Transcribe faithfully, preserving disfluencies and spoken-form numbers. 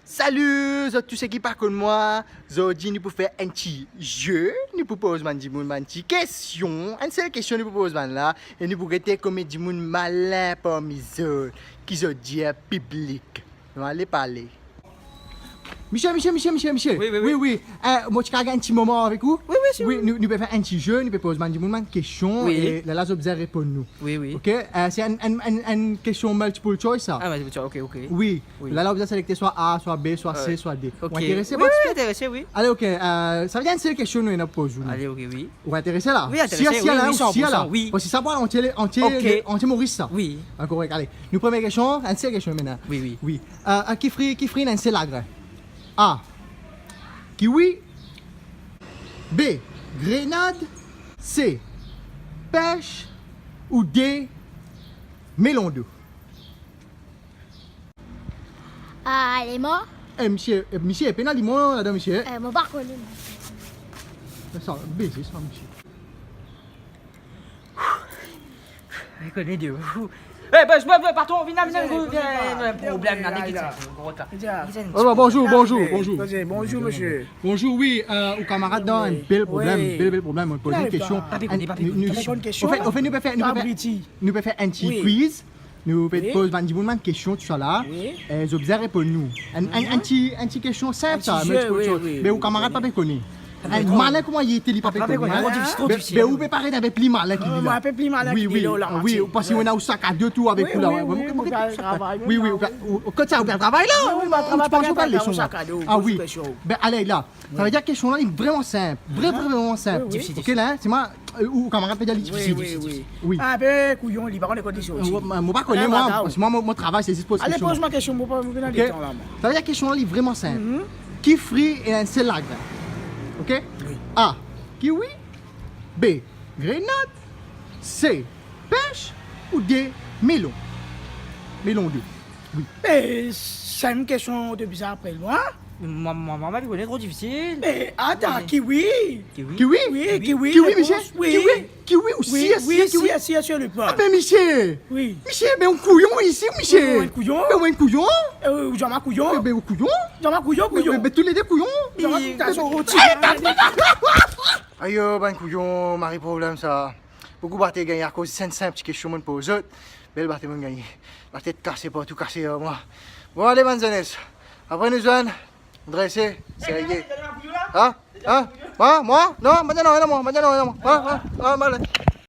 Salut zot tou seki pa konn mwa. Zordi nou pou fer enn ti ze, nou pou poz bann dimoun bann ti kestion, enn sel kestion nou pou poz bann la, e nou pou gete konbien dimoun malin parmi zot, ki zot dir piblik. Nou ale pale. Misie, misie, misie, misie, misie. Wi, wi, wi. Wi, wi. Eh, mo ti kav gagn enn ti moman avek ou? Wi, wi, si. Wi, nou, nou pe fer enn ti ze, nou pe poz bann dimoun bann kestion, wi, e lerla zot bizin reponn nou. Wi, wi. Ok, eh, se enn, enn, enn, enn kestion multiple choice sa. Ah, multiple choice, ok, ok. Wi. Wi. Lerla ou bizin selekte swa A, swa B, swa C, swa D. Ok. Ou interese? Wi, wi, interese, wi. Ale, ok, eh, sa ve dir enn sel kestion nou ena pou poz ou la. Ale, ok, wi. Ou interese la? Wi, interese, wi, wi, san pou san, wi. Parski sa pou antie, antie, ok, antie Moris sa. Wi. Dakor, ale. Nou premie kestion, enn sel kestion mintnan. Wi, wi. Wi. Eh, eh, ki fri, ki fri ena enn sel lagrin? A, kiwi. B, grenad. C, pes. Ou D, melon dou. Ah, limon. Eh, misie, eh, misie, pena limon ladan, misie. Eh, mo pa kone, mwa. Sa, beze sa, misie. Li kone de ou. Eh, bos, bos, bos, patron, vinn la, vinn la, vinn la, problem la, vinn la. Oh, bonjour, bonjour, bonjour. Bonjour, misie. Bonjour, wi, eh, ou kamarad dan enn bel problem, wi, bel, bel problem, mo poz enn kestion. Pa pe kone, pa pe kone. Anfet, anfet, nou pe fer, nou pe fer, nou pe fer enn ti quiz. Nou pe poz bann dimoun bann kestion, tousala. Wi. Eh, zot bizin reponn nou. Enn, enn, enn ti, enn ti kestion sinp sa, wi, wi. Me ou kamarad pa pe kone. Enn malin kouma li ete, li pa pe kone, hein? Tro difisil, tro difisil. Be, be ou pe paret enn pe pli malin ki li la. Mo enn pe pli malin ki li la, wi, wi, parski ou ena ou sakado tou avek ou la. Wi, wi, wi, wi, wi, ou pe travay, wi, wi, ou pe, ou, kot sa, ou pe al travay la? Wi, wi, mo al travay, ou pran ou pa leson la. Sakado, ah, wi. Kestion. Be, ale la. Sa ve dir kestion la, li vreman sinp. Vre, vre, vreman sinp. Wi, wi. Difisil, difisil. Ok, la, hein, se mwa, eh, ou kamarad pe dir li difisil, difisil, difisil. Wi. Ah, be, kouyon, li pa kone kot li sorti. Eh, mo, mo pa kone, mwa. Parski mwa, mo, mo travay, se zis poz kestion. Ale, poz mwa kestion, mo pa, mo pena letan la, mwa. Sa ve dir kestion la, li vreman sinp. Mhm. Ki fri ena enn sel lagrin? Ok? Wi. A, kiwi. B, grenad. C, pes. Ou D, melon. Melon dou. Wi. Eh, sa enn kestion de bizar apre lwa. Mwa, mwa, mwa, mo kone, tro difisil. Eh, atann, kiwi. Kiwi? Kiwi? Wi, kiwi, kiwi, misie? Wi. Kiwi? Kiwi ou sir, wi, sir, kiwi? Sir, sir, sir, le pwa. Ah, be, misie. Wi. Misie, be, ou kouyon isi, misie. Wi, ou kouyon. Be, ou kouyon. Eh, ou zame kouyon. Be, be, ou kouyon. Zame kouyon, kouyon. Be, be, be, toulede kouyon. Zame kouyon, kouyon. Ayo, bann kouyon, mari problem sa. Boukou bate gagn akoz enn sinp ti kestion mo poz zot. Bel bate mo gagne. Latet kase partou, kase ar mwa. Bon, ale, bann zenes. Apre nou zwenn, drese, serye. Ha? Ha? Mwa? Mwa? Non, mo dir non, non, mwa, mo dir non, non, mwa. Ha? Ha? Ha? Mo ale.